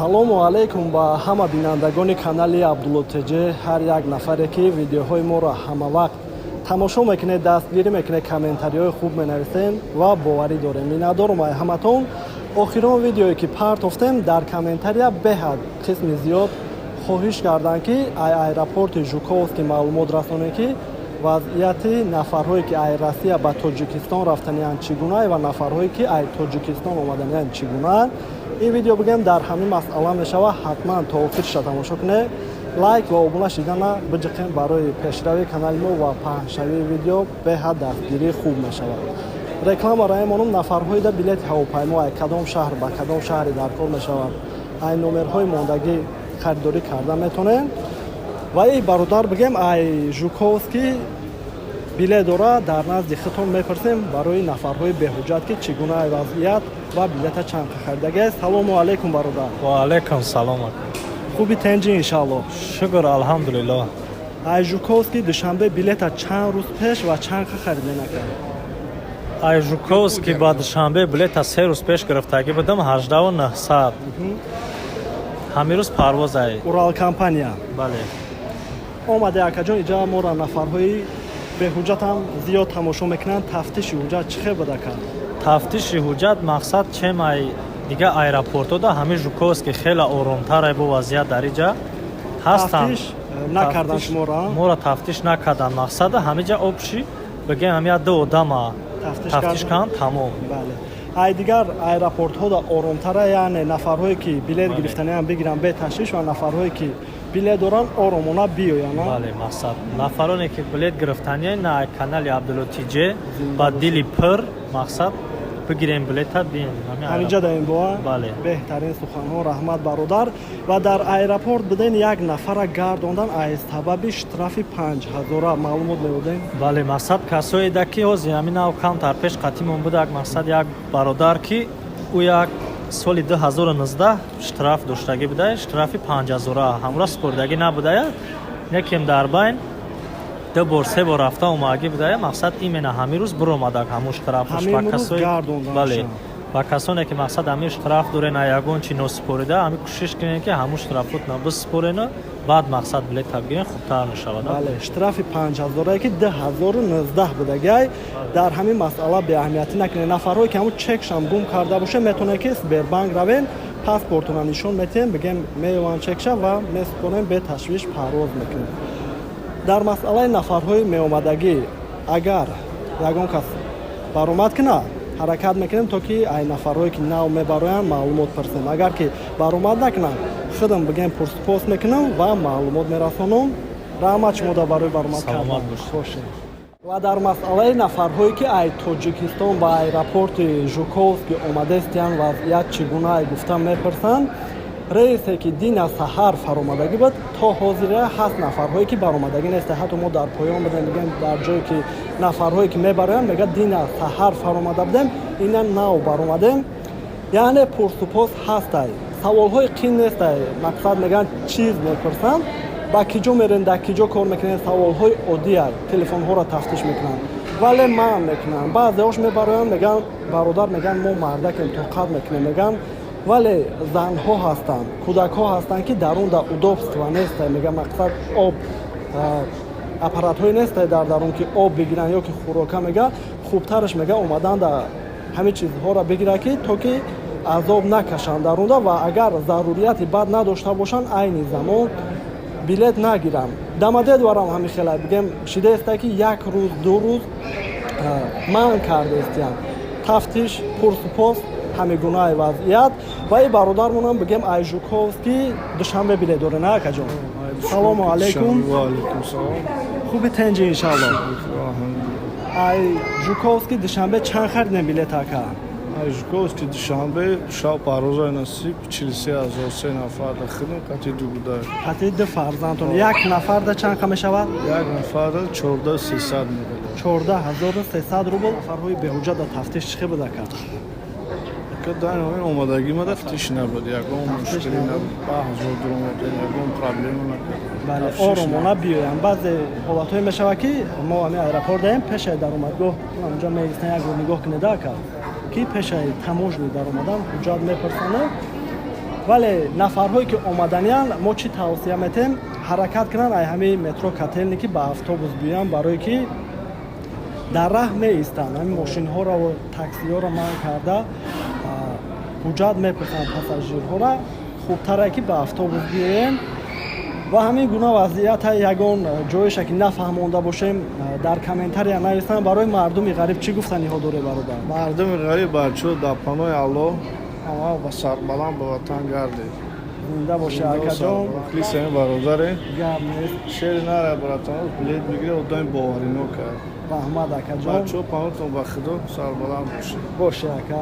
Салому алайкум ба ҳама бинандагони канали Абдулло ТЖ, ҳар як нафаре, ки видеоҳои моро ҳамавақт тамошо мекунед, дастгирӣ мекунед, комментариҳои хуб менависем ва боварӣ дорем. Миннатдорум ай ҳаматон. Охирон видеое, ки партофтем, дар комментария беҳад қисми зиёд хоҳиш карданд, ки ай аэропорти Жуковский маълумот расонем, ки вазъияти нафарҳое, ки ай Россия ба Тоҷикистон рафтаниянд, чӣ гуна ва нафарҳое, ки ай Тоҷикистон омаданиянд, чӣ гунаанд. Ин видео, бигӯем, дар ҳамин масъала мешавад. Ҳатман то охирша тамошо кунед, лайк ва обуна шидана биҷиқем. Барои пешравии канали мо ва паҳншавии видео беҳад дастгирии хуб мешавад. Реклама раемонум: нафарҳоида билети ҳавопаймо ай кадом шаҳр ба кадом шаҳре дар кор мешавад, ай номерҳои мондагӣ харидорӣ карда метонем. Ва и бародар, бигем, ай Жуковский билет дора. Дар назди худтон мепурсем барои нафарҳои беҳуҷҷат, ки чӣ гуна вазъият ва билета чанд харидагиаст. Салому алайкум, бародар. Ва алайкум салом. Хуби, тенҷи, иншаалло? Шукр, алҳамдулиллоҳ. Ай Жуковский Душанбе билета чанд рӯз пеш ва чанд харидена кард? Ай Жуковский ба Душанбе билета 3 рӯз пеш гирифтагӣ будам, 18 900. Ҳамин рӯз парвоз ай. Урал компания? Бале. Омаде, акаҷон, иҷа моро нафарҳои беҳуҷҷатам зиёд тамошо мекунанд. Тафтиши ҳуҷҷат чӣ хел буда кард? Тафтиши ҳуҷҷат, мақсад, чем ай дигар аэропортода, ҳамин Жуковский хеле оромтар бо вазъият. Дар иҷа ҳастанд. Тафтиш накардан шуморо? Моро тафтиш накардан. Мақсада, ҳамиҷа общий, бигем, ҳамия ду одама тафтиш карданд, тамом. Бале, ай дигар аэропортҳода оромтара, яъне нафарҳое, ки билет гирифтаниам, бигиранд бе ташвиш ва нафарҳое, ки билет доранд, оромона биёянд. Бале, мақсад, нафароне, ки билет гирифтания, на канали Абдулло ТЖ ба дили пур, мақсад, бигирем билета, бием. Ҳаминҷа даем боа. Бале. Беҳтарин суханҳо, раҳмат, бародар. Ва дар аэропорт буден, як нафара гардондан аз сабаби штрафи 5000-а, маълумот меодем? Бале, мақсад, касоеда, ки ҳозир ҳамин нав камтар пеш қатимон будак, мақсад, як бародар, ки ӯ як соли 2019 штраф доштагӣ буда, штрафи 5000-а ҳамра супоридагӣ набудая. Некем дар байн ду бор, се бор рафта омадагӣ будая. Мақсад, именно ҳамин рӯз биромадак ҳамун штрафаш. Бале, ба касоне, ки, мақсад, ҳамин штраф дорен, ягон чи носупорида, ҳамин кӯшиш кунем, ки ҳамун штрафотна бисупорена, баъд, мақсад, билета бигирен, хубтар мешавад. Бале, штрафи 5000-ае, ки 2019 будагай. Дар ҳамин масъала беаҳамиятӣ накунед. Нафарҳое, ки ҳамун чекшам гум карда боша, метавонед, ки Сбербанк равен, паспортона нишон метиҳем, бигем, меёванд чекша ва месупорем, беташвиш парвоз мекунем. Дар масъалаи нафарҳои меомадагӣ, агар ягон кас баромад кунад, ҳаракат мекунем, то ки ай нафарҳое, ки нав мебароянд, маълумот пурсем. Агар ки баромад накунанд, худам, бигем, пурсупос мекунам ва маълумот мерасонам. Раҳмат шумода барои баромад кардан. Ва дар масъалаи нафарҳое, ки ай Тоҷикистон ба аэропорти Жуковский омадестиянд, вазъият чӣ гуна гуфта мепурсанд. Рейсе, ки дина саҳар фаромадагӣ буд, то ҳозира ҳаст нафарҳое, ки баромадагӣ нест. Ҳатто мо дар поён будем, мегӯем, дар ҷое, ки нафарҳое, ки мебароянд, мегӯяд, дина саҳар фаромада будем, ина нав баромадем. Яъне пурсупос ҳастай, саволҳои қин нестай. Мақсад, мегӯянд, чиз мепурсанд: ба ки ҷо мерем, дар ки ҷо кор мекунем, саволҳои оддия. Телефонҳоро тафтиш мекунанд, вале манъ мекунанд. Баъзеҳош мебароянд, мегӯянд, бародар, мегӯянд, мо мардакем, тоқат мекунем, мегӯянд. Вале занҳо ҳастанд, кӯдакҳо ҳастанд, ки дар он да удобство нестай, мегӯянд. Мақсад, об, аппаратҳое нестай дар дарун, ки об бигиранд ё ки хӯрока. Мега, хубтараш, мега, омадан да ҳамин чизҳоро бигирад, ки то ки азоб накашанд дар онда. Ва агар зарурияти бад надошта бошанд, айни замон билет нагиранд. Домодедоворам ҳамин хела, бигем, шидаестай, ки як рӯз, 2 рӯз манъ кардаистиянд. Тафтиш, пурсупос, ҳамин гунаи вазъият. Ва и бародармонам, бигем, ай Жуковский Душанбе билет доре, на, акаҷон? Салому алайкум. Хуби, тенҷи, иншалло? Ай Жуковский Душанбе чанд харидем билет, ака? Ай Жуковский Душанбе шав парвозаи насиб 43 000, се нафар хидм қати ду буда. Қати ду фарзандтон. Як нафарда чанд қа мешавад? Як нафарда 14 300 мебуда. 14 300 рубл. Нафарҳои беҳуҷҷата тафтиш чӣ хел буда кард? Дар омадагӣ ма тафтиш набуд, ягон мушкилӣ набуд, ба ҳазор дуромадем, ягон проблема накард. Бале, оромона биёянд. Баъзе ҳолатҳое мешавад, ки мо ҳамин аэропорт даем, пешаи даромадгоҳ онҷо меистан. Як бор нигоҳ кунед, ака, ки пешаи таможни даромадан ҳуҷҷат мепурсанд. Вале нафарҳое ки омаданиянд, мо чӣ тавсия метем? Ҳаракат кунанд, ай ҳамин метро Котельники ба автобус биёянд, барое ки дар раҳ меистанд, ҳамин мошинҳоро ва таксиҳоро манъ карда, ҳуҷҷат мепурсанд пассажирҳоро. Хубтаре ки ба автобус биёем. Ва ҳамин гуна вазъията. Ягон ҷоеша ки нафаҳмонда бошем, дар комментария нависанд. Барои мардуми ғариб чӣ гуфтаниҳо доред, бародар? Мардуми ғариб, бачо, дар паноҳи Аллоҳ, ҳама ба сарбаланд ба ватан гардед. Зинда боша, акаҷон. Мухлиси ҳамин бародаре. Гап нест. Шери нара, братан, билет мегире, одами боварино кард. Раҳмат, акаҷон. Бачо, паноҳтон ба Худо, сарбаланд бошед. Боше, ака.